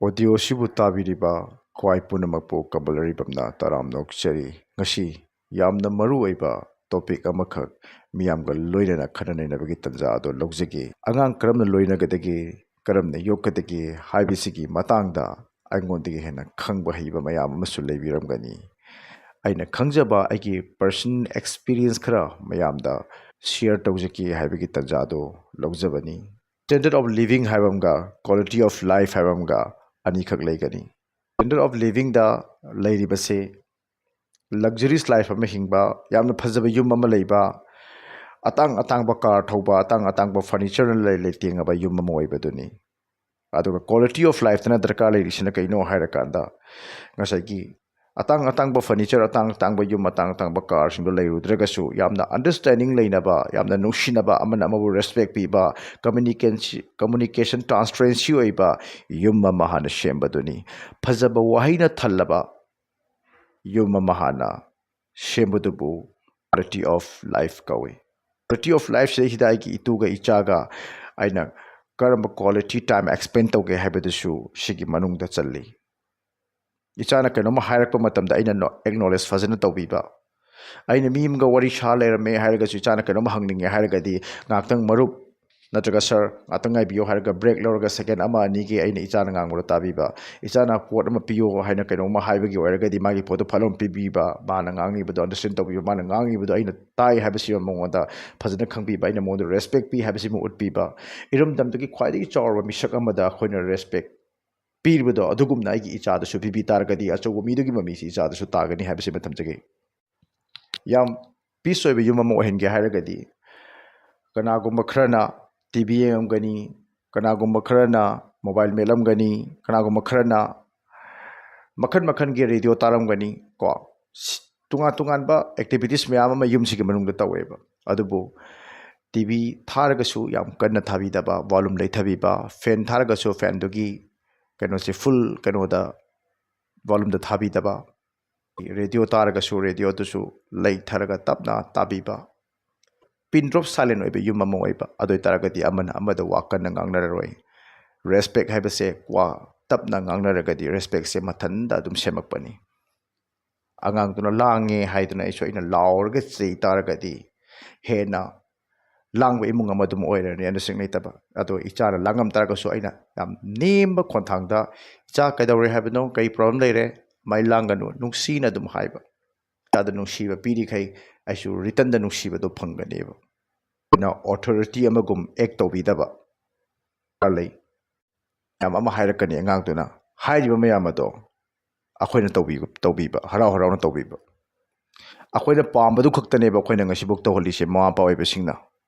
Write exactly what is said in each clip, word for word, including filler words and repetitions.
ꯑꯣꯗꯤꯑꯣꯁꯤꯕꯨ ꯇꯥꯕꯤꯔꯤꯕ ꯈ꯭ꯋꯥꯏ ꯄꯨꯝꯅꯃꯛꯄꯨ ꯀꯃꯂꯔꯤꯕꯝꯅ ꯇꯔꯥꯝꯅ ꯑꯣꯛꯆꯔꯤ꯫ ꯉꯁꯤ ꯌꯥꯝꯅ ꯃꯔꯨ ꯑꯣꯏꯕ ꯇꯣꯄꯤꯛ ꯑꯃꯈꯛ ꯃꯤꯌꯥꯝꯒ ꯂꯣꯏꯅꯅ ꯈꯟꯅ ꯅꯩꯅꯕꯒꯤ ꯇꯥꯟꯖꯥ ꯑꯗꯨ ꯂꯧꯖꯒꯦ꯫ ꯑꯉꯥꯡ ꯀꯔꯝꯅ ꯂꯣꯏꯅꯒꯗꯒꯦ, ꯀꯔꯝꯅ ꯌꯣꯛꯀꯗꯒꯦ ꯍꯥꯏꯕꯁꯤꯒꯤ ꯃꯇꯥꯡꯗ ꯑꯩꯉꯣꯟꯗꯒꯤ ꯍꯦꯟꯅ ꯈꯪꯕ ꯍꯩꯕ ꯃꯌꯥꯝ ꯑꯃꯁꯨ ꯂꯩꯕꯤꯔꯝꯒꯅꯤ꯫ ꯑꯩꯅ ꯈꯪꯖꯕ ꯑꯩꯒꯤ ꯄꯔꯁꯅꯦꯜ ꯑꯦꯛꯁꯄꯤꯔꯤꯌꯦꯟꯁ ꯈꯔ ꯃꯌꯥꯝꯗ ꯁꯤꯌꯔ ꯇꯧꯖꯒꯦ ꯍꯥꯏꯕꯒꯤ ꯇꯥꯟꯖꯥꯗꯣ ꯂꯧꯖꯕꯅꯤ꯫ ꯁ꯭ꯇꯦꯟꯗꯔꯗ ꯑꯣꯐ ꯂꯤꯕꯤꯡ ꯍꯥꯏꯕ ꯑꯃꯒ ꯀ꯭ꯋꯥꯂꯤꯇꯤ ꯑꯣꯐ ꯂꯥꯏꯐ ꯍꯥꯏꯕ ꯑꯃꯒ ꯑꯅꯤꯈꯛ ꯂꯩꯒꯅꯤ꯫ ꯁ꯭ꯇꯦꯟꯗꯔꯗ ꯑꯣꯐ ꯂꯤꯕꯤꯡꯗ ꯂꯩꯔꯤꯕꯁꯦ ꯂꯛꯖꯔꯤꯁ ꯂꯥꯏꯐ ꯑꯃ ꯍꯤꯡꯕ, ꯌꯥꯝꯅ ꯐꯖꯕ ꯌꯨꯝ ꯑꯃ ꯂꯩꯕ, ꯑꯇꯥꯡ ꯑꯇꯥꯡꯕ ꯀꯥꯔ ꯊꯧꯕ, ꯑꯇꯥꯡ ꯑꯇꯥꯡꯕ ꯐꯔꯅꯤꯆꯔꯅ ꯂꯩ ꯂꯩꯇꯦꯡꯉꯕ ꯌꯨꯝ ꯑꯃ ꯑꯣꯏꯕꯗꯨꯅꯤ꯫ ꯑꯗꯨꯒ ꯀ꯭ꯋꯥꯂꯤꯇꯤ ꯑꯣꯐ ꯂꯥꯏꯐꯇꯅ ꯗꯔꯀꯥꯔ ꯂꯩꯔꯤꯁꯤꯅ ꯀꯩꯅꯣ ꯍꯥꯏꯔꯀꯥꯟꯗ, ꯉꯁꯥꯏꯒꯤ ꯑꯇꯥꯡ ꯑꯇꯥꯡꯕ ꯐꯔꯅꯤꯆꯔ, ꯑꯇꯥꯡ ꯑꯇꯥꯡꯕ ꯌꯨꯝ, ꯑꯇꯥꯡ ꯑꯇꯥꯡꯕ ꯀꯥꯔꯁꯤꯡꯗꯣ ꯂꯩꯔꯨꯗ꯭ꯔꯒꯁꯨ, ꯌꯥꯝꯅ ꯑꯟꯗꯔꯁ꯭ꯇꯦꯟꯗꯤꯡ ꯂꯩꯅꯕ, ꯌꯥꯝꯅ ꯅꯨꯡꯁꯤꯅꯕ, ꯑꯃꯅ ꯑꯃꯕꯨ ꯔꯦꯁꯄꯦꯛ ꯄꯤꯕ, ꯀꯝꯃꯨꯅꯤꯀꯦꯟꯁꯤ-, ꯀꯝꯃꯨꯅꯤꯀꯦꯁꯟ ꯇ꯭ꯔꯥꯟꯁꯄꯔꯦꯟꯁꯤ ꯑꯣꯏꯕ ꯌꯨꯝ ꯑꯃ ꯍꯥꯟꯅ ꯁꯦꯝꯕꯗꯨꯅꯤ꯫ ꯐꯖꯕ ꯋꯥꯍꯩꯅ ꯊꯜꯂꯕ ꯌꯨꯝ ꯑꯃ ꯍꯥꯟꯅ ꯁꯦꯝꯕꯗꯨꯕꯨ ꯀ꯭ꯋꯥꯂꯤꯇꯤ ꯑꯣꯐ ꯂꯥꯏꯐ ꯀꯧꯏ꯫ ꯀ꯭ꯋꯥꯂꯤꯇꯤ ꯑꯣꯐ ꯂꯥꯏꯐꯁꯤꯗꯩꯁꯤꯗ ꯑꯩꯒꯤ ꯏꯇꯨꯒ ꯏꯆꯥꯒ ꯑꯩꯅ ꯀꯔꯝꯕ ꯀ꯭ꯋꯥꯂꯤꯇꯤ ꯇꯥꯏꯝ ꯑꯦꯛꯁꯄꯦꯟ ꯇꯧꯒꯦ ꯍꯥꯏꯕꯗꯨꯁꯨ ꯁꯤꯒꯤ ꯃꯅꯨꯡꯗ ꯆꯜꯂꯤ꯫ ꯏꯆꯥꯅ ꯀꯩꯅꯣꯝꯃ ꯍꯥꯏꯔꯛꯄ ꯃꯇꯝꯗ ꯑꯩꯅ ꯑꯦꯛꯅꯣꯂꯦꯖ ꯐꯖꯅ ꯇꯧꯕꯤꯕ꯫ ꯑꯩꯅ ꯃꯤ ꯑꯃꯒ ꯋꯥꯔꯤ ꯁꯥ ꯂꯩꯔꯝꯃꯦ ꯍꯥꯏꯔꯒꯁꯨ, ꯏꯆꯥꯅ ꯀꯩꯅꯣꯝꯃ ꯍꯪꯅꯤꯡꯉꯦ ꯍꯥꯏꯔꯒꯗꯤ, "ꯉꯥꯏꯍꯥꯛꯇꯪ ꯃꯔꯨꯞ" ꯅꯠꯇ꯭ꯔꯒ "ꯁꯥꯔ, ꯉꯥꯛꯇꯪ ꯉꯥꯏꯕꯤꯌꯣ" ꯍꯥꯏꯔꯒ ꯕ꯭ꯔꯦꯛ ꯂꯧꯔꯒ ꯁꯦꯀꯦꯟ ꯑꯃ ꯑꯅꯤꯒꯤ ꯑꯩꯅ ꯏꯆꯥꯅ ꯉꯥꯡꯕꯗꯣ ꯇꯥꯕꯤꯕ꯫ ꯏꯆꯥꯅ ꯄꯣꯠ ꯑꯃ ꯄꯤꯌꯣ ꯍꯥꯏꯅ ꯀꯩꯅꯣꯝꯃ ꯍꯥꯏꯕꯒꯤ ꯑꯣꯏꯔꯒꯗꯤ, ꯃꯥꯒꯤ ꯄꯣꯠꯇꯣ ꯐꯠ ꯂꯥꯎꯅ ꯄꯤꯕꯤꯕ, ꯃꯥꯅ ꯉꯥꯡꯉꯤꯕꯗꯣ ꯑꯟꯗꯔꯁ꯭ꯇꯦꯟ ꯇꯧꯕꯤꯕ, ꯃꯥꯅ ꯉꯥꯡꯉꯤꯕꯗꯣ ꯑꯩꯅ ꯇꯥꯏ ꯍꯥꯏꯕꯁꯤ ꯃꯉꯣꯟꯗ ꯐꯖꯅ ꯈꯪꯕꯤꯕ, ꯑꯩꯅ ꯃꯉꯣꯟꯗ ꯔꯦꯁꯄꯦꯛ ꯄꯤ ꯍꯥꯏꯕꯁꯤꯃ ꯎꯠꯄꯤꯕ꯫ ꯏꯔꯝꯗꯝꯗꯨꯒꯤ ꯈ꯭ꯋꯥꯏꯗꯒꯤ ꯆꯥꯎꯔꯕ ꯃꯤꯁꯛ ꯑꯃꯗ ꯑꯩꯈꯣꯏꯅ ꯔꯦꯁꯄꯦꯛ ꯄꯤꯔꯤꯕꯗꯣ, ꯑꯗꯨꯒꯨꯝꯅ ꯑꯩꯒꯤ ꯏꯆꯥꯗꯁꯨ ꯄꯤꯕꯤ ꯇꯥꯔꯒꯗꯤ, ꯑꯆꯧꯕ ꯃꯤꯗꯨꯒꯤ ꯃꯃꯤꯁꯤ ꯏꯆꯥꯗꯁꯨ ꯇꯥꯒꯅꯤ ꯍꯥꯏꯕꯁꯤꯃ ꯊꯝꯖꯒꯦ꯫ ꯌꯥꯝ ꯄꯤꯁ ꯑꯣꯏꯕ ꯌꯨꯝ ꯑꯃ ꯑꯣꯏꯍꯟꯒꯦ ꯍꯥꯏꯔꯒꯗꯤ, ꯀꯅꯥꯒꯨꯝꯕ ꯈꯔꯅ ꯇꯤ ꯚꯤ ꯌꯦꯡꯉꯝꯒꯅꯤ, ꯀꯅꯥꯒꯨꯝꯕ ꯈꯔꯅ ꯃꯣꯕꯥꯏꯜ ꯃꯦꯠꯂꯝꯒꯅꯤ, ꯀꯅꯥꯒꯨꯝꯕ ꯈꯔꯅ ꯃꯈꯟ ꯃꯈꯟꯒꯤ ꯔꯦꯗꯤꯑꯣ ꯇꯥꯔꯝꯒꯅꯤ ꯀꯣ꯫ ꯁꯤ-, ꯇꯣꯉꯥꯟ ꯇꯣꯉꯥꯟꯕ ꯑꯦꯛꯇꯤꯚꯤꯇꯤꯁ ꯃꯌꯥꯝ ꯑꯃ ꯌꯨꯝꯁꯤꯒꯤ ꯃꯅꯨꯡꯗ ꯇꯧꯋꯦꯕ꯫ ꯑꯗꯨꯕꯨ ꯇꯤ ꯚꯤ ꯊꯥꯔꯒꯁꯨ ꯌꯥꯝ ꯀꯟꯅ ꯊꯥꯕꯤꯗꯕ, ꯚꯣꯂꯨꯝ ꯂꯩꯊꯕꯤꯕ, ꯐꯦꯟ ꯊꯥꯔꯒꯁꯨ ꯐꯦꯟꯗꯨꯒꯤ ꯀꯩꯅꯣꯁꯦ ꯐꯨꯜ ꯀꯩꯅꯣꯗ, ꯚꯣꯂꯨꯝꯗ ꯊꯥꯕꯤꯗꯕ, ꯔꯦꯗꯤꯑꯣ ꯇꯥꯔꯒꯁꯨ ꯔꯦꯗꯤꯑꯣꯗꯨꯁꯨ ꯂꯩꯊꯔꯒ ꯇꯞꯅ ꯇꯥꯕꯤꯕ, ꯄꯤꯟ ꯗ꯭ꯔꯣꯞ ꯁꯥꯏꯂꯦꯟ ꯑꯣꯏꯕ ꯌꯨꯝ ꯑꯃ ꯑꯣꯏꯕ꯫ ꯑꯗꯨ ꯑꯣꯏ ꯇꯥꯔꯒꯗꯤ ꯑꯃꯅ ꯑꯃꯗ ꯋꯥ ꯀꯟꯅ ꯉꯥꯡꯅꯔꯔꯣꯏ꯫ ꯔꯦꯁꯄꯦꯛ ꯍꯥꯏꯕꯁꯦ ꯋꯥ ꯇꯞꯅ ꯉꯥꯡꯅꯔꯒꯗꯤ ꯔꯦꯁꯄꯦꯛꯁꯦ ꯃꯊꯟꯇ ꯑꯗꯨꯝ ꯁꯦꯝꯃꯛꯄꯅꯤ꯫ ꯑꯉꯥꯡꯗꯨꯅ ꯂꯥꯡꯉꯦ ꯍꯥꯏꯗꯨꯅ ꯑꯩꯁꯨ ꯑꯩꯅ ꯂꯥꯎꯔꯒ ꯆꯩ ꯇꯥꯔꯒꯗꯤ ꯍꯦꯟꯅ ꯂꯥꯡꯕ ꯏꯃꯨꯡ ꯑꯃ ꯑꯗꯨꯝ ꯑꯣꯏꯔꯅꯤ ꯑꯗꯨꯁꯤꯡ ꯂꯩꯇꯕ꯫ ꯑꯗꯣ ꯏꯆꯥꯅ ꯂꯥꯡꯉꯝ ꯇꯥꯔꯒꯁꯨ ꯑꯩꯅ ꯌꯥꯝ ꯅꯦꯝꯕ ꯈꯣꯟꯊꯥꯡꯗ, "ꯏꯆꯥ, ꯀꯩꯗꯧꯔꯦ ꯍꯥꯏꯕꯅꯣ? ꯀꯩ ꯄ꯭ꯔꯣꯕ꯭ꯂꯦꯝ ꯂꯩꯔꯦ? ꯃꯥꯏ ꯂꯥꯡꯒꯅꯨ," ꯅꯨꯡꯁꯤꯅ ꯑꯗꯨꯝ ꯍꯥꯏꯕ꯫ ꯏꯆꯥꯗ ꯅꯨꯡꯁꯤꯕ ꯄꯤꯔꯤꯈꯩ ꯑꯩꯁꯨ ꯔꯤꯇꯟꯗ ꯅꯨꯡꯁꯤꯕꯗꯣ ꯐꯪꯒꯅꯦꯕ꯫ ꯑꯗꯨꯅ ꯑꯣꯊꯣꯔꯤꯇꯤ ꯑꯃꯒꯨꯝ ꯑꯦꯛ ꯇꯧꯕꯤꯗꯕ ꯂꯩ꯫ ꯃꯌꯥꯝ ꯑꯃ ꯍꯥꯏꯔꯛꯀꯅꯤ ꯑꯉꯥꯡꯗꯨꯅ꯫ ꯍꯥꯏꯔꯤꯕ ꯃꯌꯥꯝ ꯑꯗꯣ ꯑꯩꯈꯣꯏꯅ ꯇꯧꯕꯤ-, ꯇꯧꯕꯤꯕ, ꯍꯔꯥꯎ ꯍꯔꯥꯎꯅ ꯇꯧꯕꯤꯕ꯫ ꯑꯩꯈꯣꯏꯅ ꯄꯥꯝꯕꯗꯨ ꯈꯛꯇꯅꯦꯕ ꯑꯩꯈꯣꯏꯅ ꯉꯁꯤꯐꯥꯎ ꯇꯧꯍꯜꯂꯤꯁꯦ, ꯃꯃꯥ ꯃꯄꯥ ꯑꯣꯏꯕꯁꯤꯡꯅ꯫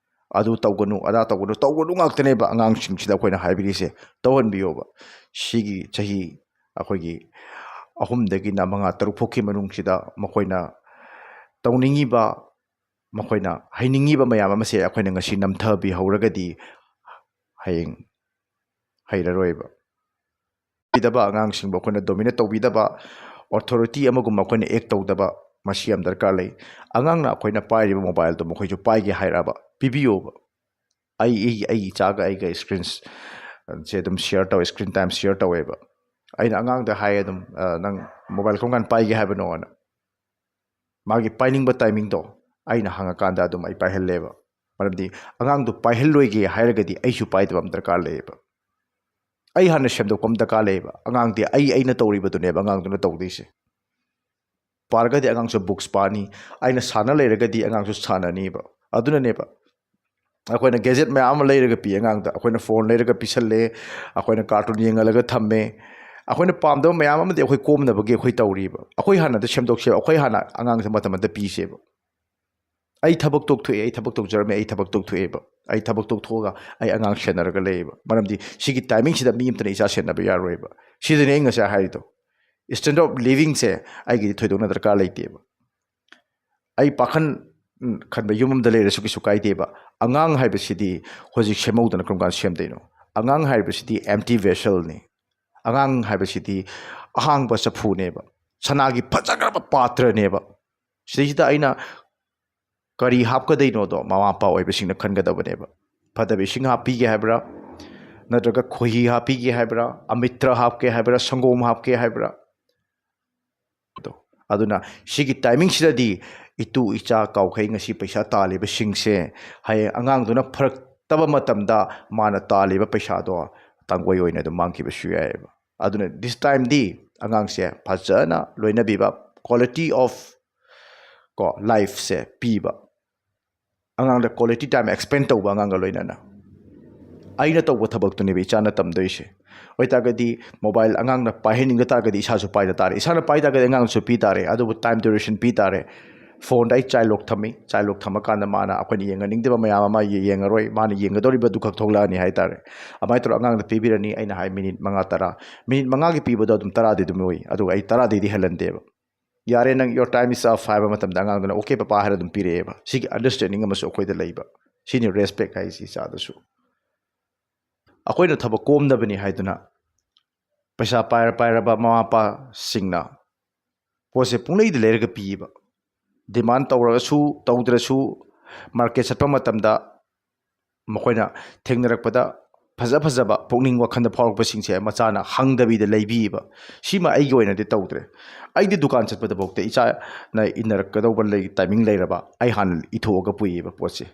"ꯑꯗꯨ ꯇꯧꯒꯅꯨ, ꯑꯗꯥ ꯇꯧꯒꯅꯨ", ꯇꯧꯒꯅꯨ ꯉꯥꯛꯇꯅꯦꯕ ꯑꯉꯥꯡꯁꯤꯡꯁꯤꯗ ꯑꯩꯈꯣꯏꯅ ꯍꯥꯏꯕꯤꯔꯤꯁꯦ꯫ ꯇꯧꯍꯟꯕꯤꯌꯣꯕ꯫ ꯁꯤꯒꯤ ꯆꯍꯤ ꯑꯩꯈꯣꯏꯒꯤ ꯑꯍꯨꯝꯗꯒꯤꯅ ꯃꯉꯥ, ꯇꯔꯨꯛ ꯐꯥꯎꯒꯤ ꯃꯅꯨꯡꯁꯤꯗ ꯃꯈꯣꯏꯅ ꯇꯧꯅꯤꯡꯉꯤꯕ, ꯃꯈꯣꯏꯅ ꯍꯩꯅꯤꯡꯉꯤꯕ ꯃꯌꯥꯝ ꯑꯃꯁꯦ ꯑꯩꯈꯣꯏꯅ ꯉꯁꯤ ꯅꯝꯊꯕꯤꯍꯧꯔꯒꯗꯤ ꯍꯌꯦꯡ ꯍꯩꯔꯔꯣꯏꯕ꯫ ꯄꯤꯗꯕ ꯑꯉꯥꯡꯁꯤꯡꯕꯨ ꯑꯩꯈꯣꯏꯅ ꯗꯣꯃꯤꯅꯦꯠ ꯇꯧꯕꯤꯗꯕ, ꯑꯣꯊꯣꯔꯤꯇꯤ ꯑꯃꯒꯨꯝꯕ ꯑꯩꯈꯣꯏꯅ ꯑꯦꯛ ꯇꯧꯗꯕ, ꯃꯁꯤ ꯌꯥꯝ ꯗꯔꯀꯥꯔ ꯂꯩ꯫ ꯑꯉꯥꯡꯅ ꯑꯩꯈꯣꯏꯅ ꯄꯥꯏꯔꯤꯕ ꯃꯣꯕꯥꯏꯜꯗꯣ ꯃꯈꯣꯏꯁꯨ ꯄꯥꯏꯒꯦ ꯍꯥꯏꯔꯛꯑꯕ, ꯄꯤꯕꯤꯌꯣꯕ꯫ ꯑꯩ, ꯑꯩ, ꯑꯩꯒꯤ ꯏꯆꯥꯒ ꯑꯩꯒ ꯁ꯭ꯀ꯭ꯔꯤꯟꯁ ꯁꯦ ꯑꯗꯨꯝ ꯁꯤꯌꯔ ꯇꯧꯋꯦ, ꯁ꯭ꯀ꯭ꯔꯤꯟ ꯇꯥꯏꯝ ꯁꯤꯌꯔ ꯇꯧꯋꯦꯕ꯫ ꯑꯩꯅ ꯑꯉꯥꯡꯗ ꯍꯥꯏ ꯑꯗꯨꯝ, "ꯑ, ꯅꯪ ꯃꯣꯕꯥꯏꯜ ꯀꯔꯝ ꯀꯥꯟꯗ ꯄꯥꯏꯒꯦ ꯍꯥꯏꯕꯅꯣꯅ?" ꯃꯥꯒꯤ ꯄꯥꯏꯅꯤꯡꯕ ꯇꯥꯏꯃꯤꯡꯗꯣ ꯑꯩꯅ ꯍꯪꯉꯀꯥꯟꯗ ꯑꯗꯨꯝ ꯑꯩ ꯄꯥꯏꯍꯜꯂꯦꯕ꯫ ꯃꯔꯝꯗꯤ ꯑꯉꯥꯡꯗꯨ ꯄꯥꯏꯍꯜꯂꯣꯏꯒꯦ ꯍꯥꯏꯔꯒꯗꯤ ꯑꯩꯁꯨ ꯄꯥꯏꯗꯕ ꯑꯃ ꯗꯔꯀꯥꯔ ꯂꯩꯌꯦꯕ꯫ ꯑꯩ ꯍꯥꯟꯅ ꯁꯦꯝꯗꯣꯛꯄ ꯑꯃ ꯗꯔꯀꯥꯔ ꯂꯩꯌꯦꯕ꯫ ꯑꯉꯥꯡꯗꯤ ꯑꯩ, ꯑꯩꯅ ꯇꯧꯔꯤꯕꯗꯨꯅꯦꯕ ꯑꯉꯥꯡꯗꯨꯅ ꯇꯧꯗꯣꯏꯁꯦ꯫ ꯄꯥꯔꯒꯗꯤ ꯑꯉꯥꯡꯁꯨ ꯕꯨꯛꯁ ꯄꯥꯅꯤ, ꯑꯩꯅ ꯁꯥꯟꯅ ꯂꯩꯔꯒꯗꯤ ꯑꯉꯥꯡꯁꯨ ꯁꯥꯟꯅꯅꯤꯕ꯫ ꯑꯗꯨꯅꯅꯦꯕ ꯑꯩꯈꯣꯏꯅ ꯒꯦꯖꯦꯠ ꯃꯌꯥꯝ ꯑꯃ ꯂꯩꯔꯒ ꯄꯤ ꯑꯉꯥꯡꯗ꯫ ꯑꯩꯈꯣꯏꯅ ꯐꯣꯟ ꯂꯩꯔꯒ ꯄꯤꯁꯜꯂꯦ, ꯑꯩꯈꯣꯏꯅ ꯀꯥꯔꯇꯨꯟ ꯌꯦꯡꯍꯜꯂꯒ ꯊꯝꯃꯦ꯫ ꯑꯩꯈꯣꯏꯅ ꯄꯥꯝꯗꯕ ꯃꯌꯥꯝ ꯑꯃꯗꯤ ꯑꯩꯈꯣꯏ ꯀꯣꯝꯅꯕꯒꯤ ꯑꯩꯈꯣꯏ ꯇꯧꯔꯤꯕ꯫ ꯑꯩꯈꯣꯏ ꯍꯥꯟꯅꯗ ꯁꯦꯝꯗꯣꯛꯁꯦꯕ, ꯑꯩꯈꯣꯏ ꯍꯥꯟꯅ ꯑꯉꯥꯡꯁꯦ ꯃꯇꯝ ꯑꯃꯗ ꯄꯤꯁꯦꯕ꯫ ꯑꯩ ꯊꯕꯛ ꯇꯣꯛꯊꯣꯛꯑꯦ, ꯑꯩ ꯊꯕꯛ ꯇꯧꯖꯔꯝꯃꯦ, ꯑꯩ ꯊꯕꯛ ꯇꯣꯛꯊꯣꯛꯑꯦꯕ꯫ ꯑꯩ ꯊꯕꯛ ꯇꯣꯛꯊꯣꯛꯑꯒ ꯑꯩ ꯑꯉꯥꯡ ꯁꯦꯟꯅꯔꯒ ꯂꯩꯌꯦꯕ꯫ ꯃꯔꯝꯗꯤ ꯁꯤꯒꯤ ꯇꯥꯏꯃꯤꯡꯁꯤꯗ ꯃꯤ ꯑꯃꯇꯅ ꯏꯆꯥ ꯁꯦꯟꯅꯕ ꯌꯥꯔꯣꯏꯕ꯫ ꯁꯤꯗꯅꯤ ꯑꯩ ꯉꯁꯥꯏ ꯍꯥꯏꯔꯤꯗꯣ꯫ ꯁ꯭ꯇꯦꯟꯗꯔꯠ ꯑꯣꯐ ꯂꯤꯕꯤꯡꯁꯦ ꯑꯩꯒꯤꯗꯤ ꯊꯣꯏꯗꯣꯛꯅ ꯗꯔꯀꯥꯔ ꯂꯩꯇꯦꯕ꯫ ꯑꯩ ꯄꯥꯈꯟ, ꯎꯝ, ꯈꯟꯕ ꯌꯨꯝ ꯑꯃꯗ ꯂꯩꯔꯁꯨ ꯀꯩꯁꯨ ꯀꯥꯏꯗꯦꯕ꯫ ꯑꯉꯥꯡ ꯍꯥꯏꯕꯁꯤꯗꯤ ꯍꯧꯖꯤꯛ ꯁꯦꯝꯍꯧꯗꯅ ꯀꯔꯝ ꯀꯥꯟꯗ ꯁꯦꯝꯗꯣꯏꯅꯣ? ꯑꯉꯥꯡ ꯍꯥꯏꯕꯁꯤꯗꯤ ꯑꯦꯝꯇꯤ ꯚꯦꯁꯜꯅꯤ꯫ ꯑꯉꯥꯡ ꯍꯥꯏꯕꯁꯤꯗꯤ ꯑꯍꯥꯡꯕ ꯆꯐꯨꯅꯦꯕ, ꯁꯅꯥꯒꯤ ꯐꯖꯈ꯭ꯔꯕ ꯄꯥꯇ꯭ꯔꯅꯦꯕ꯫ ꯁꯤꯗꯩꯁꯤꯗ ꯑꯩꯅ ꯀꯔꯤ ꯍꯥꯞꯀꯗꯣꯏꯅꯣꯗꯣ ꯃꯃꯥ ꯃꯄꯥ ꯑꯣꯏꯕꯁꯤꯡꯅ ꯈꯟꯒꯗꯕꯅꯦꯕ꯫ ꯐꯠꯇꯕ ꯏꯁꯤꯡ ꯍꯥꯞꯄꯤꯒꯦ ꯍꯥꯏꯕ꯭ꯔꯥ? ꯅꯠꯇ꯭ꯔꯒ ꯈꯣꯏꯍꯤ ꯍꯥꯞꯄꯤꯒꯦ ꯍꯥꯏꯕ꯭ꯔꯥ, ꯑꯃꯤꯇ꯭ꯔ ꯍꯥꯞꯀꯦ ꯍꯥꯏꯕ꯭ꯔꯥ, ꯁꯪꯒꯣꯝ ꯍꯥꯞꯀꯦ ꯍꯥꯏꯕ꯭ꯔꯥ? ꯑꯗꯣ, ꯑꯗꯨꯅ ꯁꯤꯒꯤ ꯇꯥꯏꯃꯤꯡꯁꯤꯗꯗꯤ ꯏꯇꯨ ꯏꯆꯥ ꯀꯥꯎꯈꯩ ꯉꯁꯤ ꯄꯩꯁꯥ ꯇꯥꯜꯂꯤꯕꯁꯤꯡꯁꯦ ꯍꯌꯦꯡ ꯑꯉꯥꯡꯗꯨꯅ ꯐꯔꯛꯇꯕ ꯃꯇꯝꯗ ꯃꯥꯅ ꯇꯥꯜꯂꯤꯕ ꯄꯩꯁꯥꯗꯣ ꯇꯥꯡꯒꯣꯏ ꯑꯣꯏꯅ ꯑꯗꯨꯝ ꯃꯥꯡꯈꯤꯕꯁꯨ ꯌꯥꯏꯑꯕ꯫ ꯑꯗꯨꯅ this time ꯗꯤ ꯑꯉꯥꯡꯁꯦ ꯐꯖꯅ ꯂꯣꯏꯅꯕꯤꯕ, quality of ꯀꯣ life ꯁꯦ ꯄꯤꯕ, ꯑꯉꯥꯡꯗ quality time spend ꯇꯧꯕ ꯑꯉꯥꯡꯒ ꯂꯣꯏꯅꯅ꯫ ꯑꯩꯅ ꯇꯧꯕ ꯊꯕꯛꯇꯨꯅꯦꯕ ꯏꯆꯥꯅ ꯇꯝꯗꯣꯏꯁꯦ꯫ ꯑꯣꯏꯇꯥꯔꯒꯗꯤ mobile ꯑꯉꯥꯡꯅ ꯄꯥꯏꯍꯟꯅꯤꯡꯕ ꯇꯥꯔꯒꯗꯤ ꯏꯁꯥꯁꯨ ꯄꯥꯏꯗ ꯇꯥꯔꯦ, ꯏꯁꯥꯅ ꯄꯥꯏ ꯇꯥꯔꯒꯗꯤ ꯑꯉꯥꯡꯁꯨ ꯄꯤ ꯇꯥꯔꯦ, ꯑꯗꯨꯕꯨ time duration ꯄꯤ ꯇꯥꯔꯦ꯫ Phone ꯗ ꯑꯩ child lock ꯊꯝꯃꯤ, child lock ꯊꯝꯃꯀꯥꯟꯗ ꯃꯥꯅ ꯑꯩꯈꯣꯏꯅ ꯌꯦꯡꯍꯟꯅꯤꯡꯗꯕ ꯃꯌꯥꯝ ꯑꯃ ꯌꯦꯡꯉꯔꯣꯏ, ꯃꯥꯅ ꯌꯦꯡꯒꯗꯧꯔꯤꯕꯗꯨ ꯈꯛ ꯊꯣꯛꯂꯛꯑꯅꯤ ꯍꯥꯏꯇꯥꯔꯦ꯫ ꯑꯗꯨꯃꯥꯏꯅ ꯇꯧꯔꯒ ꯑꯉꯥꯡꯗ ꯄꯤꯕꯤꯔꯅꯤ꯫ ꯑꯩꯅ ꯍꯥꯏ ꯃꯤꯅꯤꯠ ꯃꯉꯥ ꯇꯔꯥ, ꯃꯤꯅꯤꯠ ꯃꯉꯥꯒꯤ ꯄꯤꯕꯗꯣ ꯑꯗꯨꯝ ꯇꯔꯥꯗꯤ ꯑꯗꯨꯝ ꯑꯣꯏ, ꯑꯗꯨꯒ ꯑꯩ ꯇꯔꯥꯗꯩꯗꯤ ꯍꯦꯜꯍꯟꯗꯦꯕ꯫ "ꯌꯥꯔꯦ, ꯅꯪ your time is up" ꯍꯥꯏꯕ ꯃꯇꯝꯗ ꯑꯉꯥꯡꯗꯨꯅ "okay ꯄꯄꯥ" ꯍꯥꯏꯔ ꯑꯗꯨꯝ ꯄꯤꯔꯛꯑꯦꯕ꯫ ꯁꯤꯒꯤ understanding ꯑꯃꯁꯨ ꯑꯩꯈꯣꯏꯗ ꯂꯩꯕ, ꯁꯤꯅꯤ respect ꯍꯥꯏꯁꯤ ꯏꯆꯥꯗꯁꯨ꯫ ꯑꯩꯈꯣꯏꯅ ꯊꯕꯛ ꯀꯣꯝꯗꯕꯅꯤ ꯍꯥꯏꯗꯨꯅ ꯄꯩꯁꯥ ꯄꯥꯏꯔ ꯄꯥꯏꯔꯕ ꯃꯃꯥ ꯃꯄꯥꯁꯤꯡꯅ ꯄꯣꯠꯁꯦ ꯄꯨꯡꯂꯩꯗ ꯂꯩꯔꯒ ꯄꯤꯌꯦꯕ꯫ Demand ꯇꯧꯔꯒꯁꯨ ꯇꯧꯗ꯭ꯔꯁꯨ market ꯆꯠꯄ ꯃꯇꯝꯗ ꯃꯈꯣꯏꯅ ꯊꯦꯡꯅꯔꯛꯄꯗ ꯐꯖ ꯐꯖꯕ ꯄꯨꯛꯅꯤꯡ ꯋꯥꯈꯜꯗ ꯐꯥꯎꯔꯛꯄꯁꯤꯡꯁꯦ ꯃꯆꯥꯅ ꯍꯪꯗꯕꯤꯗ ꯂꯩꯕꯤꯌꯦꯕ꯫ ꯁꯤꯃ ꯑꯩꯒꯤ ꯑꯣꯏꯅꯗꯤ ꯇꯧꯗ꯭ꯔꯦ꯫ ꯑꯩꯗꯤ ꯗꯨꯀꯥꯟ ꯆꯠꯄꯗꯐꯥꯎꯗ ꯏꯆꯥꯅ ꯏꯟꯅꯔꯛꯀꯗꯧꯕ ꯂꯩ, timing ꯂꯩꯔꯕ ꯑꯩ ꯍꯥꯟꯅ ꯏꯊꯣꯛꯑꯒ ꯄꯨꯏꯌꯦꯕ ꯄꯣꯠꯁꯦ꯫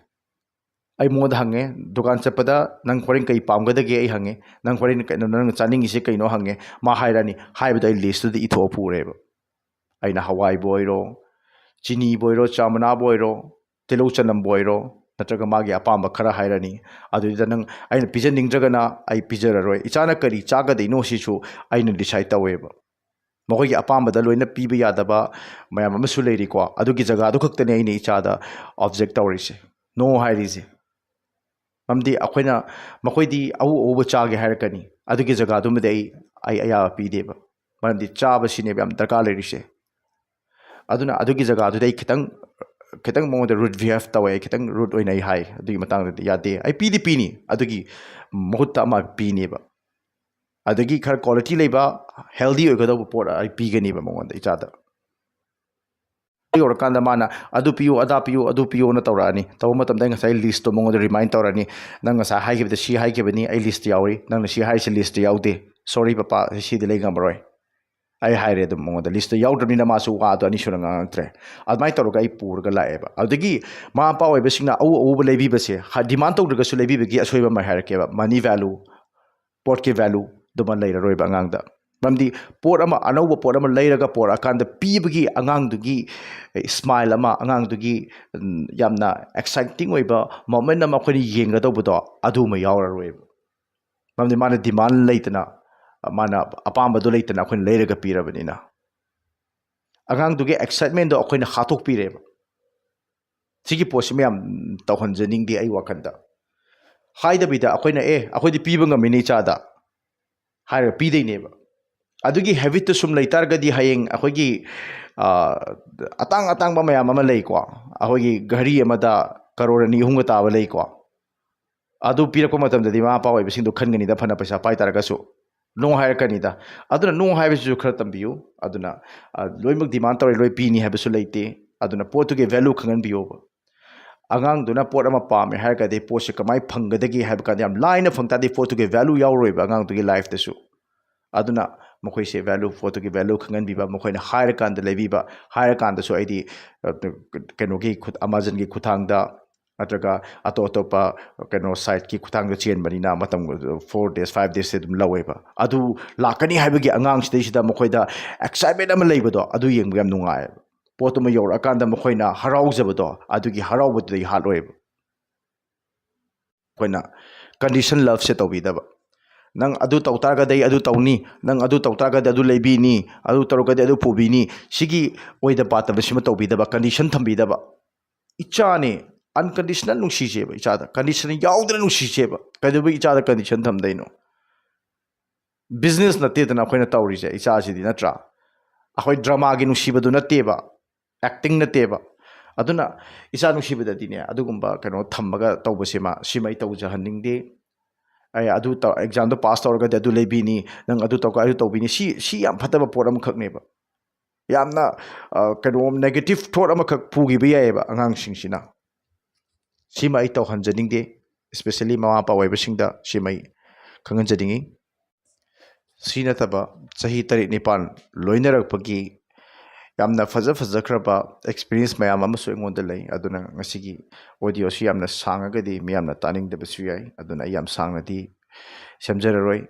ꯑꯩ ꯃꯉꯣꯟꯗ ꯍꯪꯉꯦ, "ꯗꯨꯀꯥꯟ ꯆꯠꯄꯗ ꯅꯪ ꯍꯣꯔꯦꯟ ꯀꯩ ꯄꯥꯝꯒꯗꯒꯦ?" ꯑꯩ ꯍꯪꯉꯦ, "ꯅꯪ ꯍꯣꯔꯦꯟ ꯀꯩꯅꯣ, ꯅꯪꯅ ꯆꯥꯅꯤꯡꯉꯤꯁꯦ ꯀꯩꯅꯣ?" ꯍꯪꯉꯦ꯫ ꯃꯥ ꯍꯥꯏꯔꯅꯤ, ꯍꯥꯏꯕꯗ ꯑꯩ list ꯇꯨꯗ ꯏꯊꯣꯛꯑ ꯄꯨꯔꯦꯕ꯫ ꯑꯩꯅ ꯍꯋꯥꯏꯕꯨ ꯑꯣꯏꯔꯣ, ꯆꯤꯅꯤꯕꯨ ꯑꯣꯏꯔꯣ, ꯆꯥ ꯃꯅꯥꯕꯨ ꯑꯣꯏꯔꯣ, ꯇꯤꯜꯍꯧ ꯆꯅꯝꯕꯨ ꯑꯣꯏꯔꯣ, ꯅꯠꯇ꯭ꯔꯒ ꯃꯥꯒꯤ ꯑꯄꯥꯝꯕ ꯈꯔ ꯍꯥꯏꯔꯅꯤ꯫ ꯑꯗꯨꯗ ꯅꯪ, ꯑꯩꯅ ꯄꯤꯖꯅꯤꯡꯗ꯭ꯔꯒꯅ ꯑꯩ ꯄꯤꯖꯔꯔꯣꯏ꯫ ꯏꯆꯥꯅ ꯀꯔꯤ ꯆꯥꯒꯗꯣꯏꯅꯣ ꯁꯤꯁꯨ ꯑꯩꯅ decide ꯇꯧꯋꯦꯕ꯫ ꯃꯈꯣꯏꯒꯤ ꯑꯄꯥꯝꯕꯗ ꯂꯣꯏꯅ ꯄꯤꯕ ꯌꯥꯗꯕ ꯃꯌꯥꯝ ꯑꯃꯁꯨ ꯂꯩꯔꯤꯀꯣ꯫ ꯑꯗꯨꯒꯤ ꯖꯒꯥꯗꯨ ꯈꯛꯇꯅꯦ ꯑꯩꯅ ꯏꯆꯥꯗ object ꯇꯧꯔꯤꯁꯦ, no ꯍꯥꯏꯔꯤꯁꯦ꯫ ꯃꯔꯝꯗꯤ ꯑꯩꯈꯣꯏꯅ, ꯃꯈꯣꯏꯗꯤ ꯑꯎ ꯑꯎꯕ ꯆꯥꯒꯦ ꯍꯥꯏꯔꯛꯀꯅꯤ, ꯑꯗꯨꯒꯤ ꯖꯒꯥꯗꯨꯃꯗꯤ ꯑꯩ, ꯑꯩ ꯑꯌꯥꯕ ꯄꯤꯗꯦꯕ꯫ ꯃꯔꯝꯗꯤ ꯆꯥꯕꯁꯤꯅꯦꯕ ꯌꯥꯝ ꯗꯔꯀꯥꯔ ꯂꯩꯔꯤꯁꯦ꯫ ꯑꯗꯨꯅ ꯑꯗꯨꯒꯤ ꯖꯒꯥꯗꯨꯗ ꯑꯩ ꯈꯤꯇꯪ, ꯈꯤꯇꯪ ꯃꯉꯣꯟꯗ rude behave ꯇꯧꯋꯦ, ꯑꯩ ꯈꯤꯇꯪ rude ꯑꯣꯏꯅ ꯑꯩ ꯍꯥꯏ, ꯑꯗꯨꯒꯤ ꯃꯇꯥꯡꯗꯗꯤ ꯌꯥꯗꯦ꯫ ꯑꯩ ꯄꯤꯗꯤ ꯄꯤꯅꯤ, ꯑꯗꯨꯒꯤ ꯃꯍꯨꯠꯇ ꯑꯃ ꯄꯤꯅꯦꯕ꯫ ꯑꯗꯒꯤ ꯈꯔ quality ꯂꯩꯕ, healthy ꯑꯣꯏꯒꯗꯧꯕ ꯄꯣꯠ ꯑꯩ ꯄꯤꯒꯅꯦꯕ ꯃꯉꯣꯟꯗ, ꯏꯆꯥꯗ꯫ ꯌꯧꯔꯀꯥꯟꯗ ꯃꯥꯅ ꯑꯗꯨ ꯄꯤꯌꯨ, ꯑꯗꯥ ꯄꯤꯌꯨ, ꯑꯗꯨ ꯄꯤꯌꯨꯅ ꯇꯧꯔꯛꯑꯅꯤ꯫ ꯇꯧꯕ ꯃꯇꯝꯗ ꯑꯩ ꯉꯁꯥꯏ ꯂꯤꯁꯇꯣ ꯃꯉꯣꯟꯗ ꯔꯤꯃꯥꯏꯟ ꯇꯧꯔꯅꯤ꯫ "ꯅꯪ ꯉꯁꯥꯏ ꯍꯥꯏꯈꯤꯕꯗ ꯁꯤ ꯍꯥꯏꯈꯤꯕꯅꯤ, ꯑꯩ ꯂꯤꯁꯇ ꯌꯥꯎꯔꯤ, ꯅꯪꯅ ꯁꯤ ꯍꯥꯏꯔꯤꯁꯦ ꯂꯤꯁꯇ ꯌꯥꯎꯗꯦ, ꯁꯣꯔꯤ ꯄꯄꯥ, ꯁꯤꯗꯤ ꯂꯩ ꯉꯝꯃꯔꯣꯏ" ꯑꯩ ꯍꯥꯏꯔꯦ ꯑꯗꯨꯝ ꯃꯉꯣꯟꯗ꯫ ꯂꯤꯁꯇ ꯌꯥꯎꯗ꯭ꯔꯕꯅꯤꯅ ꯃꯥꯁꯨ ꯋꯥꯗꯣ ꯑꯅꯤꯁꯨꯅ ꯉꯥꯡꯉꯛꯇ꯭ꯔꯦ꯫ ꯑꯗꯨꯃꯥꯏꯅ ꯇꯧꯔꯒ ꯑꯩ ꯄꯨꯔꯒ ꯂꯥꯛꯑꯦꯕ꯫ ꯑꯗꯨꯗꯒꯤ ꯃꯃꯥ ꯃꯄꯥ ꯑꯣꯏꯕꯁꯤꯡꯅ ꯑꯎ ꯑꯎꯕ ꯂꯩꯕꯤꯕꯁꯦ, ꯗꯤꯃꯥꯟ ꯇꯧꯗ꯭ꯔꯒꯁꯨ ꯂꯩꯕꯤꯕꯒꯤ ꯑꯁꯣꯏꯕ ꯑꯃ ꯍꯥꯏꯔꯛꯀꯦꯕ꯫ ꯃꯅꯤ ꯚꯦꯂꯨ, ꯄꯣꯠꯀꯤ ꯚꯦꯂꯨꯗꯨꯃ ꯂꯩꯔꯔꯣꯏꯕ ꯑꯉꯥꯡꯗ꯫ ꯃꯔꯝꯗꯤ ꯄꯣꯠ ꯑꯃ, ꯑꯅꯧꯕ ꯄꯣꯠ ꯑꯃ ꯂꯩꯔꯒ ꯄꯣꯔꯛꯑꯀꯥꯟꯗ ꯄꯤꯕꯒꯤ ꯑꯉꯥꯡꯗꯨꯒꯤ ꯁ꯭ꯃꯥꯏꯜ ꯑꯃ, ꯑꯉꯥꯡꯗꯨꯒꯤ ꯎꯝ, ꯌꯥꯝꯅ ꯑꯦꯛꯁꯥꯏꯇꯤꯡ ꯑꯣꯏꯕ ꯃꯣꯃꯦꯟ ꯑꯃ ꯑꯩꯈꯣꯏꯅ ꯌꯦꯡꯒꯗꯧꯕꯗꯣ, ꯑꯗꯨꯃ ꯌꯥꯎꯔꯔꯣꯏꯕ꯫ ꯃꯔꯝꯗꯤ ꯃꯥꯅ ꯗꯤꯃꯥꯟ ꯂꯩꯇꯅ, ꯃꯥꯅ ꯑꯄꯥꯝꯕꯗꯣ ꯂꯩꯇꯅ ꯑꯩꯈꯣꯏꯅ ꯂꯩꯔꯒ ꯄꯤꯔꯕꯅꯤꯅ, ꯑꯉꯥꯡꯗꯨꯒꯤ ꯑꯦꯛꯁꯥꯏꯠꯃꯦꯟꯗꯣ ꯑꯩꯈꯣꯏꯅ ꯍꯥꯠꯇꯣꯛꯄꯤꯔꯦꯕ꯫ ꯁꯤꯒꯤ ꯄꯣꯠꯁꯤ ꯃꯌꯥꯝ ꯇꯧꯍꯟꯖꯅꯤꯡꯗꯦ ꯑꯩ ꯋꯥꯈꯜꯗ꯫ ꯍꯥꯏꯗꯕꯤꯗ ꯑꯩꯈꯣꯏꯅ, "ꯑꯦ, ꯑꯩꯈꯣꯏꯗꯤ ꯄꯤꯕ ꯉꯝꯃꯤꯅꯦ ꯏꯆꯥꯗ" ꯍꯥꯏꯔꯒ ꯄꯤꯗꯣꯏꯅꯦꯕ꯫ ꯑꯗꯨꯒꯤ ꯍꯦꯕꯤꯠꯇꯨ ꯁꯨꯝ ꯂꯩꯇꯥꯔꯒꯗꯤ ꯍꯌꯦꯡ ꯑꯩꯈꯣꯏꯒꯤ, ꯑ, ꯑꯇꯥꯡ ꯑꯇꯥꯡꯕ ꯃꯌꯥꯝ ꯑꯃ ꯂꯩꯀꯣ, ꯑꯩꯈꯣꯏꯒꯤ ꯘꯔꯤ ꯑꯃꯗ ꯀꯔꯣꯔ ꯑꯅꯤ ꯑꯍꯨꯝꯒ ꯇꯥꯕ ꯂꯩꯀꯣ, ꯑꯗꯨ ꯄꯤꯔꯛꯄ ꯃꯇꯝꯗꯗꯤ ꯃꯃꯥ ꯃꯄꯥ ꯑꯣꯏꯕꯁꯤꯡꯗꯣ ꯈꯟꯒꯅꯤꯗ, ꯐꯅ ꯄꯩꯁꯥ ꯄꯥꯏ ꯇꯥꯔꯒꯁꯨ꯫ "No" ꯍꯥꯏꯔꯛꯀꯅꯤꯗ꯫ ꯑꯗꯨꯅ "No" ꯍꯥꯏꯕꯁꯤꯁꯨ ꯈꯔ ꯇꯝꯕꯤꯌꯨ꯫ ꯑꯗꯨꯅ, ꯑ, ꯂꯣꯏꯅꯃꯛ ꯗꯤꯃꯥꯟ ꯇꯧꯔꯦ, ꯂꯣꯏ ꯄꯤꯅꯤ ꯍꯥꯏꯕꯁꯨ ꯂꯩꯇꯦ꯫ ꯑꯗꯨꯅ ꯄꯣꯠꯇꯨꯒꯤ ꯚꯦꯂꯨ ꯈꯪꯍꯟꯕꯤꯌꯣꯕ꯫ ꯑꯉꯥꯡꯗꯨꯅ ꯄꯣꯠ ꯑꯃ ꯄꯥꯝꯃꯦ ꯍꯥꯏꯔꯒꯗꯤ ꯄꯣꯠꯁꯦ ꯀꯃꯥꯏꯅ ꯐꯪꯒꯗꯒꯦ ꯍꯥꯏꯕ ꯀꯥꯟꯗ ꯌꯥꯝ ꯂꯥꯏꯅ ꯐꯪ ꯇꯥꯔꯗꯤ ꯄꯣꯠꯇꯨꯒꯤ ꯚꯦꯂꯨ ꯌꯥꯎꯔꯣꯏꯕ ꯑꯉꯥꯡꯗꯨꯒꯤ ꯂꯥꯏꯐꯇꯁꯨ꯫ ꯑꯗꯨꯅ ꯃꯈꯣꯏꯁꯦ ꯚꯦꯂꯨ, ꯄꯣꯠꯇꯨꯒꯤ ꯚꯦꯂꯨ ꯈꯪꯍꯟꯕꯤꯕ, ꯃꯈꯣꯏꯅ ꯍꯥꯏꯔꯀꯥꯟꯗ ꯂꯩꯕꯤꯕ, ꯍꯥꯏꯔꯀꯥꯟꯗꯁꯨ ꯑꯩꯗꯤ, ꯑ, ꯀꯩꯅꯣꯒꯤ ꯈꯨꯠ-, ꯑꯃꯥꯖꯟꯒꯤ ꯈꯨꯠꯊꯥꯡꯗ ꯅꯠꯇ꯭ꯔꯒ ꯑꯇꯣꯞ ꯑꯇꯣꯞꯄ ꯀꯩꯅꯣ ꯁꯥꯏꯠꯀꯤ ꯈꯨꯠꯊꯥꯡꯗ ꯆꯦꯟꯕꯅꯤꯅ ꯃꯇꯝ four days, five days ꯑꯗꯨꯝ ꯂꯧꯋꯦꯕ꯫ ꯑꯗꯨ ꯂꯥꯛꯀꯅꯤ ꯍꯥꯏꯕꯒꯤ ꯑꯉꯥꯡꯁꯤꯗꯩꯁꯤꯗ ꯃꯈꯣꯏꯗ ꯑꯦꯛꯁꯥꯏꯠꯃꯦꯟ ꯑꯃ ꯂꯩꯕꯗꯣ, ꯑꯗꯨ ꯌꯦꯡꯕ ꯌꯥꯝ ꯅꯨꯡꯉꯥꯏꯌꯦꯕ꯫ ꯄꯣꯠꯇꯨꯃ ꯌꯧꯔꯛꯑꯀꯥꯟꯗ ꯃꯈꯣꯏꯅ ꯍꯔꯥꯎꯖꯕꯗꯣ, ꯑꯗꯨꯒꯤ ꯍꯔꯥꯎꯕꯗꯨꯗꯒꯤ ꯍꯥꯠꯂꯣꯏꯕ꯫ ꯑꯩꯈꯣꯏꯅ ꯀꯟꯗꯤꯁꯟ ꯂꯞꯁꯦ ꯇꯧꯕꯤꯗꯕ꯫ "ꯅꯪ ꯑꯗꯨ ꯇꯧ ꯇꯥꯔꯒꯗꯤ ꯑꯩ ꯑꯗꯨ ꯇꯧꯅꯤ, ꯅꯪ ꯑꯗꯨ ꯇꯧ ꯇꯥꯔꯒꯗꯤ ꯑꯗꯨ ꯂꯩꯕꯤꯅꯤ, ꯑꯗꯨ ꯇꯧꯔꯒꯗꯤ ꯑꯗꯨ ꯄꯨꯕꯤꯅꯤ", ꯁꯤꯒꯤ ꯑꯣꯏꯗ ꯄꯥꯗꯕꯁꯤꯃ ꯇꯧꯕꯤꯗꯕ, ꯀꯟꯗꯤꯁꯟ ꯊꯝꯕꯤꯗꯕ꯫ ꯏꯆꯥꯅꯦ, ꯑꯟꯀꯟꯗꯤꯁꯅꯦꯜ ꯅꯨꯡꯁꯤꯁꯦꯕ ꯏꯆꯥꯗ, ꯀꯟꯗꯤꯁꯟ ꯌꯥꯎꯗꯅ ꯅꯨꯡꯁꯤꯁꯦꯕ꯫ ꯀꯩꯗꯧꯕꯩ ꯏꯆꯥꯗ ꯀꯟꯗꯤꯁꯟ ꯊꯝꯗꯣꯏꯅꯣ? ꯕꯤꯖꯤꯅꯦꯁ ꯅꯠꯇꯦꯗꯅ ꯑꯩꯈꯣꯏꯅ ꯇꯧꯔꯤꯁꯦ ꯏꯆꯥꯁꯤꯗꯤ, ꯅꯠꯇ꯭ꯔꯥ? ꯑꯩꯈꯣꯏ ꯗ꯭ꯔꯃꯥꯒꯤ ꯅꯨꯡꯁꯤꯕꯗꯨ ꯅꯠꯇꯦꯕ, ꯑꯦꯛꯇꯤꯡ ꯅꯠꯇꯦꯕ꯫ ꯑꯗꯨꯅ ꯏꯆꯥ ꯅꯨꯡꯁꯤꯕꯗꯗꯤꯅꯦ, ꯑꯗꯨꯒꯨꯝꯕ ꯀꯩꯅꯣ ꯊꯝꯃꯒ ꯇꯧꯕꯁꯤꯃ, ꯁꯤꯃ ꯑꯩ ꯇꯧꯖꯍꯟꯅꯤꯡꯗꯦ꯫ "ꯑꯩ ꯑꯗꯨ ꯇꯧ-, ꯑꯦꯛꯖꯥꯝꯗꯣ ꯄꯥꯁ ꯇꯧꯔꯒꯗꯤ ꯑꯗꯨ ꯂꯩꯕꯤꯅꯤ, ꯅꯪ ꯑꯗꯨ ꯇꯧꯔꯒ ꯑꯗꯨ ꯇꯧꯕꯤꯅꯤ", ꯁꯤ, ꯁꯤ ꯌꯥꯝ ꯐꯠꯇꯕ ꯄꯣꯠ ꯑꯃꯈꯛꯅꯦꯕ꯫ ꯌꯥꯝꯅ ꯀꯩꯅꯣ negative thought ꯑꯃꯈꯛ ꯄꯨꯈꯤꯕ ꯌꯥꯏꯑꯕ ꯑꯉꯥꯡꯁꯤꯡꯁꯤꯅ꯫ ꯁꯤꯃ ꯑꯩ ꯇꯧꯍꯟꯖꯅꯤꯡꯗꯦ, especially ꯃꯃꯥ ꯃꯄꯥ ꯑꯣꯏꯕꯁꯤꯡꯗ ꯁꯤꯃ ꯑꯩ ꯈꯪꯍꯟꯖꯅꯤꯡꯉꯤ꯫ ꯁꯤ ꯅꯠꯇꯕ ꯆꯍꯤ ꯇꯔꯦꯠ ꯅꯤꯄꯥꯜ ꯂꯣꯏꯅꯔꯛꯄꯒꯤ ꯌꯥꯝꯅ ꯐꯖ ꯐꯖꯈ꯭ꯔꯕ experience ꯃꯌꯥꯝ ꯑꯃꯁꯨ ꯑꯩꯉꯣꯟꯗ ꯂꯩ꯫ ꯑꯗꯨꯅ ꯉꯁꯤꯒꯤ audio ꯁꯤ ꯌꯥꯝꯅ ꯁꯥꯡꯉꯒꯗꯤ ꯃꯤꯌꯥꯝꯅ ꯇꯥꯅꯤꯡꯗꯕꯁꯨ ꯌꯥꯏ꯫ ꯑꯗꯨꯅ ꯑꯩ ꯌꯥꯝ ꯁꯥꯡꯅꯗꯤ ꯁꯦꯝꯖꯔꯔꯣꯏ꯫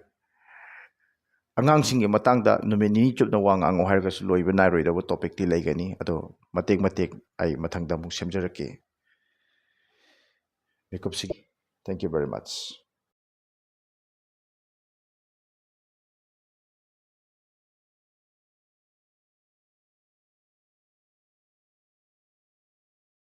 ꯑꯉꯥꯡꯁꯤꯡꯒꯤ ꯃꯇꯥꯡꯗ ꯅꯨꯃꯤꯠ ꯅꯤꯅꯤ ꯆꯨꯞꯅ ꯋꯥ ꯉꯥꯡꯉꯨ ꯍꯥꯏꯔꯒꯁꯨ ꯂꯣꯏꯕ ꯅꯥꯏꯔꯣꯏꯗꯕ topicꯇꯤ ꯂꯩꯒꯅꯤ꯫ ꯑꯗꯣ ꯃꯇꯦꯛ ꯃꯇꯦꯛ ꯑꯩ ꯃꯊꯪꯗ ꯑꯃꯨꯛ ꯁꯦꯝꯖꯔꯛꯀꯦ꯫ ꯃꯤꯀꯨꯞꯁꯤꯒꯤ thank you very much꯫